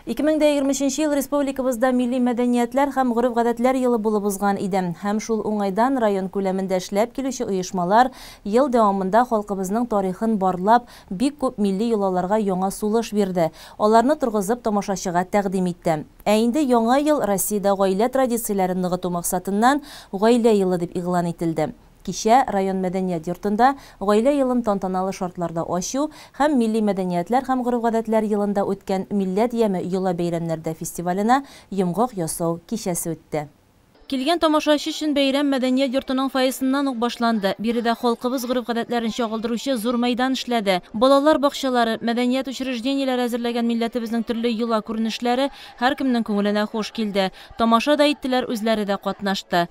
2023 ел республикабызда милли мәдәниятләр һәм гореф-гадәтләр елы булып узган иде. Һәм шул уңайдан район күләмендә эшләп килүче оешмалар ел дәвамында халкыбызның тарихын барлап, бик күп милли йолаларга яңа сулыш бирде, аларны торгызып тамашачыга тәкъдим итте. Ә инде яңа ел Россиядә гаилә традицияләрен ныгыту максатыннан Гаилә елы дип игълан ителде. Кичә район мәдәният йортында Гаилә елын тантаналы шартларда ачу һәм Милли мәдәниятләр һәм гореф-гадәтләр елында үткән Милләт яме йола-бәйрәмнәрдә фестиваленә йомгак ясау кичәсе үтте. Килгән тамашачы өчен бәйрәм мәдәният йортының фойесыннан ук башланды. Биредә халкыбыз гореф-гадәтләрен чагылдыручы зур мәйдан эшләде. Балалар бакчалары, мәдәният учреждениеләре әзерләгән милләтебезнең төрле йола күренешләре һәркемнең күңеленә хуш килде. Тамаша да иттеләр, үзләре дә катнашты.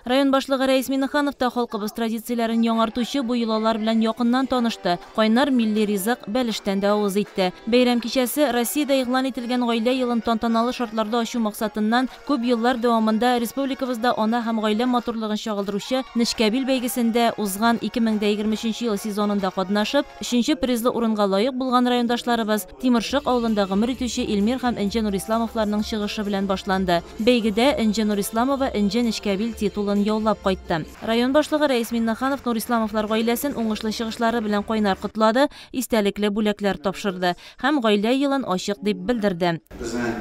Район башлыгы Рәис Миннеханов та халкыбыз традицияләрен яңартучы бу йолалар белән якыннан танышты, кайнар милли ризык, бәлештән дә авыз итте. Бәйрәм кичәсе Россиядә игълан ителгән Гаилә елын тантаналы шартларда ачу максатыннан күп еллар дәвамында республикабызда ана һәм гаилә матурлыгын чагылдыручы Нечкәбил бәйгесендә узган 2023 ел сезонында катнашып, өченче призлы урынга лаек булган райондашларыбыз, Тимершык авылында гомер итүче Илмир һәм Энҗе Нурисламовларның чыгышы белән башланды. Бәйгедә Энҗе Нурисламова Энҗе Нечкәбил титулын яулап кайтты. Район башлыгы Рәис Миннеханов Нурисламовлар гаиләсен уңышлы чыгышлары белән кайнар котлады, истәлекле бүләкләр тапшырды һәм Гаилә елын ачык дип белдерде. Безнең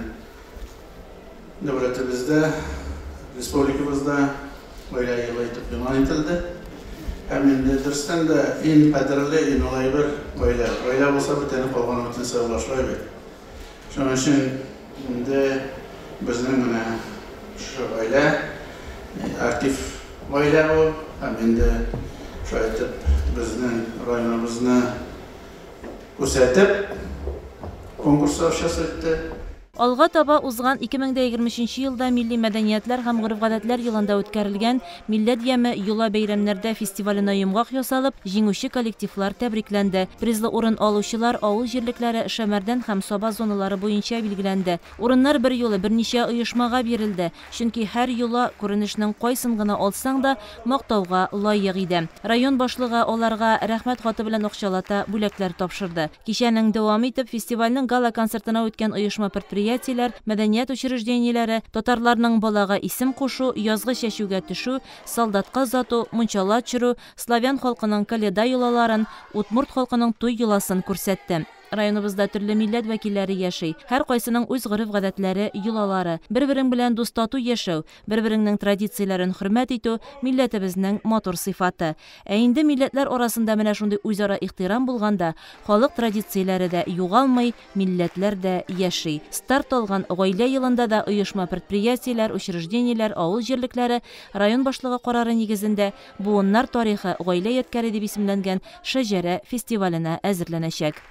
дәүләтебездә, республикабызда Гаилә елы итеп игълан ителде. Һәм инде дөрестән дә иң кадерле, иң олы әйбер, гаилә. Гаилә булса, бүтәне калганы бөтенесе була шулай бит. Шуның өчен инде безнең менә шушы гаилә, актив гаилә бу. Һәм инде шулай итеп безнең районыбызны күрсәтеп, конкурста участвовать итте. Алга таба узган 2023 елда Милли мәдәниятләр һәм гореф-гадәтләр елында үткәрелгән Милләт яме йола бәйрәмнәрдә фестиваленә йомгак ясалып, җиңүче коллективлар тәбрикләнде. Призлы урын алучылар авыл җирлекләре Шәмәрдән һәм Саба зоналары буенча билгеләнде. Урыннар берьюлы берничә оешмага бирелде, чөнки һәр йола, күренешнең кайсын гына алсаң да, мактауга лаек иде. Район башлыгы аларга Рәхмәт хаты белән акчалата бүләкләр тапшырды. Кичәнең дәвам итеп, фестивальнең гала-концертына үткән оешма-предприятиеләр, мәдәният учреждениеләре, татарларның балага исем кушу, язгы чәчүгә төшү, солдатка озату, мунчала төшерү, славян халкының Коледа йолаларын, удмурт халкының туй йоласын күрсәтте. Районыбызда төрле милләт вәкилләре яши. Һәркайсының үз гореф-гадәтләре, йолалары. Бер-берең белән дус-тату яшәү, бер-береңнең традицияләрен хөрмәт итү, милләтебезнең матур сыйфаты. Ә инде милләтләр арасында менә шундый үзара ихтирам булганда, халык традицияләре дә югалмый, милләтләр дә яши. Старт алган Гаилә елында да оешма-предприятиеләр, учреждениеләр, авыл җирлекләре район башлыгы карары нигезендә Буыннар тарихы, гаилә ядкәре дип исемләнгән Шәҗәрә фестиваленә әзерләнәчәк.